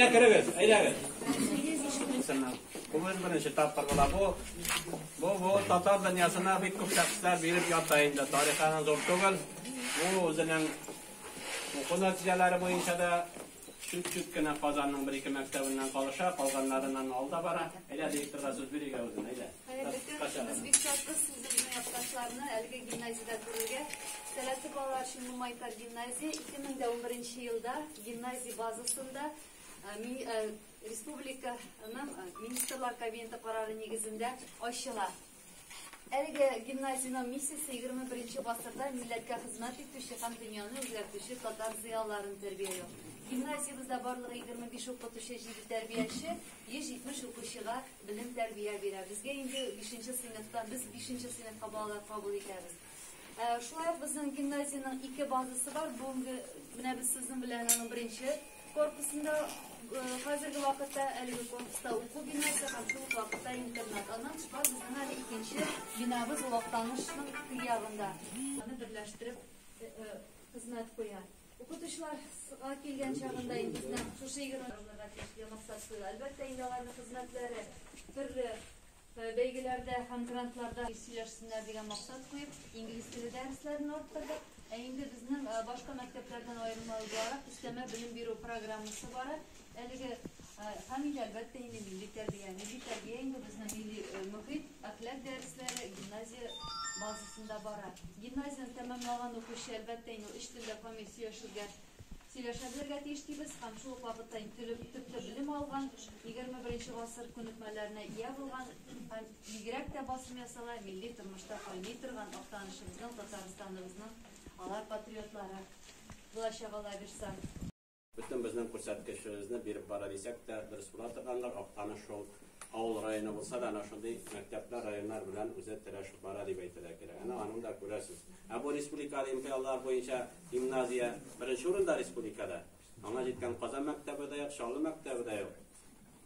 Әйдә керегез, әйдәгез. Бу беренче тапкыр була. Бу татар дөньясына бик күп шәхесләр биреп ята инде. Тарихы аның зур түгел. Бу үзенең уку нәтиҗәләре буенча да чүт-чүт кенә Казанның бер-ике мәктәбеннән калыша, калганнарыннан алда бара. Әйдә, директорга сүз бирик үзенә, әйдә. Хәерле көн. Без бик шатбыз үзебезнең якташларны әлеге гимназиядә күрергә. Сәләтле балалар өчен гуманитар гимназия 2011 елда гимназия базасында республиканың Министрлар Кабинеты карары нигезендә ачыла. Әлеге гимназиянең миссиясе 21 гасырда милләткә хезмәт итүче һәм дөньяны үзгәртүче татар зыялыларын тәрбияләү. Гимназиябездә барлыгы 25 укытучы, 7 тәрбияче, 170 укучыга белем тәрбия бирә. Безгә инде 5 сыйныфтан, без 5 сыйныфка балалар кабул итәбез. Шулай ук безнең гимназиянең ике базасы бар. Бүгенге менә без сезнең белән аның беренче корпусында хәзерге вакытта әлеге корпуста уку бинасы һәм шул ук вакытта интернат. Аннан тыш бар безнең әле икенче бинабыз ул Актанышның төньягында. Аны берләштереп хезмәт куя. Укытучыларга килгән чагында инде безнең шушы 20 тиешле максат куела. Әлбәттә инде аларның хезмәтләре төрле бәйгеләрдә һәм грантларда сөйләшсеннәр дигән максат куеп, инглиз теле дәресләрен арттырдык. Ә инде безнең башка мәктәпләрдән аерылмалы буларак өстәмә белем бирү программасы бара. Әлеге һәм инде әлбәттә инде милли тәрбия. Милли тәрбия инде безнең милли мохит, әхлак дәресләре гимназия базасында бара. Гимназияне тәмамлаган укучы әлбәттә инде өч телдә камил сөйләшергә сөйләшә белергә тиеш дибез һәм шул ук вакытта төпле белем алган, 21 гасыр күнекмәләренә ия булган һәм бигрәк тә басым ясала милли тормышта кайный торган Актанышыбызның, Татарстаныбызның алар патриотлары булачак Алла бирса. Бөтен безнең күрсәткечебезне биреп бара дисәк тә, дөрес була торгандыр. Актаныш шул авыл районы булса да, әнә шундый мәктәпләр, районнар белән үзе терәшеп бара дип әйтергә кирәк. Әнә аның да күрәсез. Ә бу республика олимпиадалар буенча гимназия беренче урында республикада. Аңа җиткән Казан мәктәбе дә юк, Чаллы мәктәбе дә юк.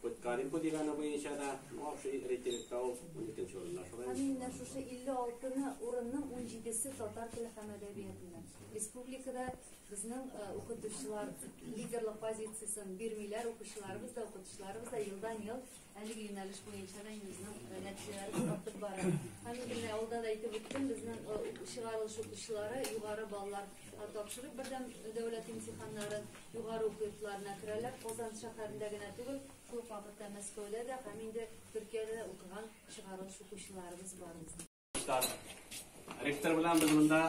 Хоть Олимпу дигәне буенча да, ну, общий рейтингта ул 12 урында. Шулай. Һәм менә шушы 56 урынның 17-се татар теле һәм әдәбиятында. Республикада безнең укытучылар лидерлык позициясен бирмиләр, укучыларыбыз да, укытучыларыбыз да елдан-ел әлеге юнәлеш буенча да безнең нәтиҗәләребез артып бара. Һәм инде менә алда да әйтеп үттем, безнең чыгарылыш укучылары югары баллар тапшырып бердәм дәүләт имтиханнарын югары уку йортларына керәләр. Казан шәһәрендә генә түгел, шул ук вакытта Мәскәүдә дә һәм инде Төркиядә дә укыган чыгарылыш укучыларыбыз бар безнең. Ректор белән без монда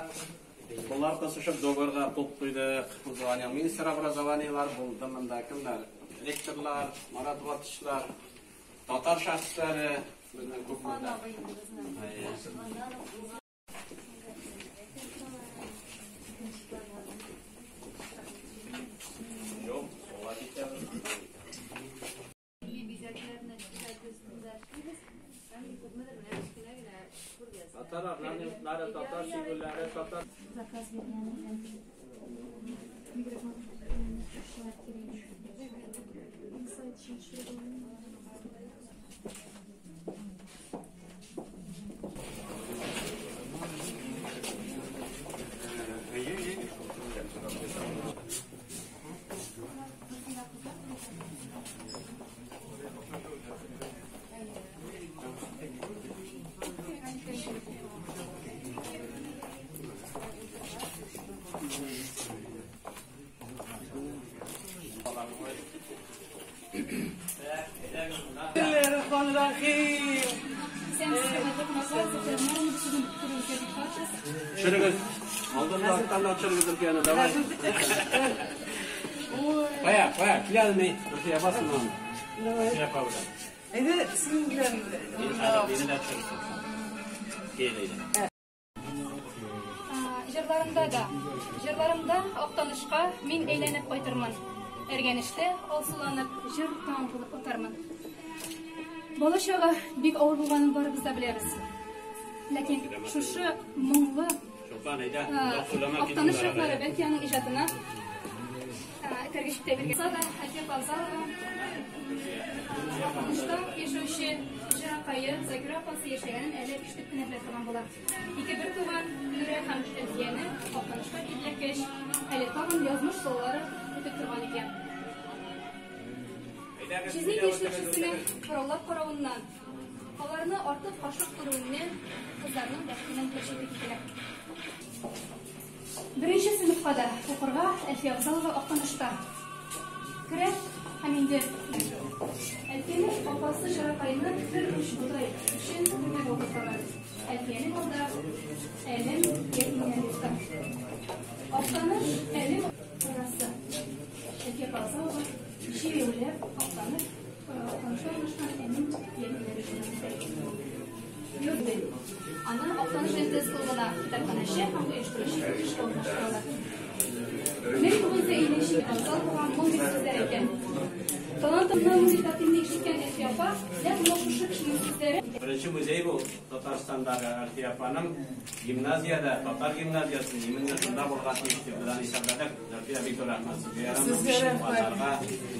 куллар кысышып договорга кул куйдык. Узган ел министр образованиелар булды монда кемнәр? Ректорлар, Марат Ватышлар, татар шәхесләре безнең күп монда. Юк, алар китәбез. Милли бизәкләрне төзәтү өстендә эшлибез. Һәм күпмедер менә кечкенә генә күргәзмә. Татар орнаментлары, татар чигүләре, татар заказ биргән икән. Бигрәк матур кирәк. Инсайт Төшерегез. Алдан да арттан да төшерегез өлкәне, давай. Кая, кая, килә алмый. Русия басын аны. Давай. Килә кабыда. Әйдә, синең белән. Хәзер мине дә төшерсен. Кил, әйдә. Җырларымда да. Җырларымда Актанышка мин әйләнеп кайтырмын. Әргәнештә алсуланып, җыр таң булып атармын. Бала чагы бик авыр булганын барыбыз да беләбез. Ләкин шушы моңлы Чулпан, әйдә, озак сөйләмә, китеп Актаныш бара, яклары бәлки аның иҗатына этәргеч итә биргән. Сада Әлфия Авзалова Актанышта яшәүче җыракае Закира апасы яшәгәнен әле ишетеп кенә белә торган була. Ике бер туган Нурә һәм Әлфияне Актанышка килеп эләккәч, әле тагын язмыш саллары көтеп торган икән. Җизни тиешле кешесенең бораулап каравыннан, аларны артык кашык күрүеннән кызларның бәхетеннән бер чите кителә. Беренче сыйныфка да укырга Әлфия Авзалова Актанышта керә һәм инде Әлфиянең апасы Шәрәфайны бер уч бодай өчен төрмәгә утырталар. Әлфиянең алда Әлем ятимнәр йорты. Актаныш Әлем арасы. Әлфия Авзалова җәяүләп Актаныш Актанышта урнашкан Әлем ятимнәр йортына китә. Аны Актаныш МТС клубына китапханәче һәм оештыручы итеп эшкә урнаштыралар. 1950 Авзалова мондый сүзләр әйтә. Талантымны мондый тәкъдимне ишеткән Әлфия апа, нәкъ менә шушы кешенең сүзләре Беренче музей бу Татарстандагы. Әлфия апаның гимназиядә, татар гимназиясе именно шунда булган тиеш дип без аны исәпләдек. Әлфия, бик зур рәхмәт сезгә. Сезгә рәхмәт. Аларга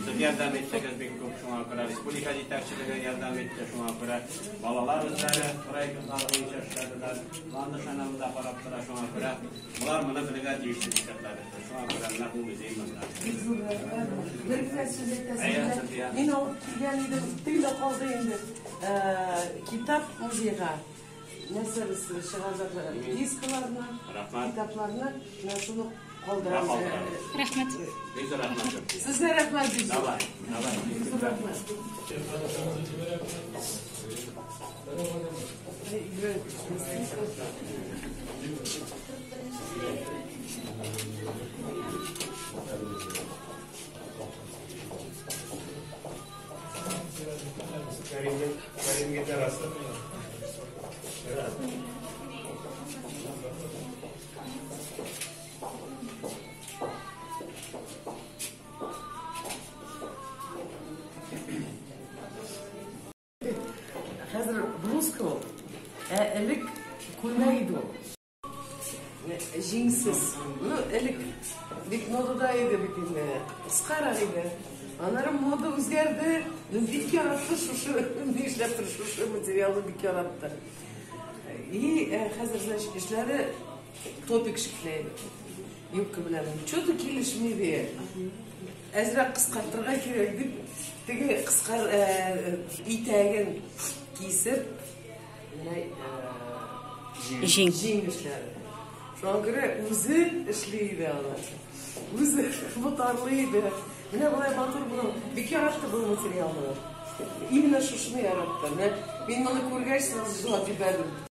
сез ярдәм иттегез бик күп, шуңа күрә республика җитәкчелеге ярдәм итте, шуңа күрә балалар үзләре проектлар буенча эшләделәр. Ландыш ханым да карап тора, шуңа күрә болар моны белергә тиеш дип исәпләдек. Шуңа күрә менә бу музей монда. Бик зур рәхмәт. Бер генә сүз әйтәсем Әйе, килә. София. Мин алып килгән идем, тегендә калды инде. Китап музейга. Нәрсәбез чыгардык, дискларны, Рәхмәт. китапларны, менә шуны калдырабыз. Калдырабыз. Рәхмәт. Бик зур рәхмәт, София. Сезгә рәхмәт бик зур. Давай, давай. Бик зур рәхмәт. Кәримгә ярасы. Хәзер блузка ул. Ә элек күлмәк иде ул. Җиңсез. Ну, элек бик модада иде бит инде. Кыскарак иде. Аннары мода үзгәрде. Ну, бик яратты шушы, нишләптер шушы материалны бик яратты. И хәзер, значит, эшләре топик шикелле иде. Юбка белән. Что-то килешми ди. Әзрәк кыскартырга кирәк дип, теге кыскар итәген кисеп, менә Җиң. җиң эшләре. Шуңа күрә үзе эшли иде аны. Үзе ботарлый иде. Менә болай матур була. Бик яратты бу материалны. Именно шушыны яратты. Менә мин моны күргәч, сразу җылап җибәрдем.